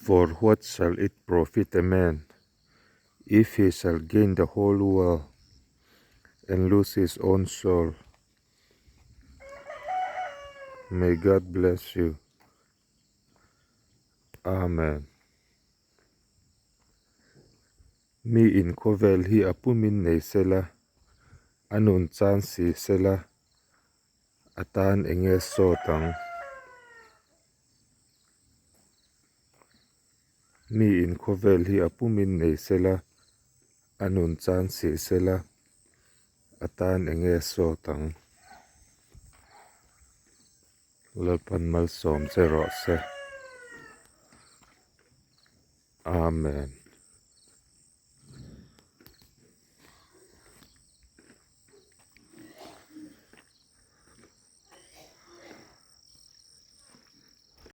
For what shall it profit a man if he shall gain the whole world and lose his own soul? May God bless you. Amen. Mi in khawvel hi a pumin nei sela, a nun chan si sela, a tan enge sawt ang? Mi in khawvel hi a pumin nei sela, a nun chan si sela, a tan enge sawt ang? Lalpan malsawm che rawh se. Amen.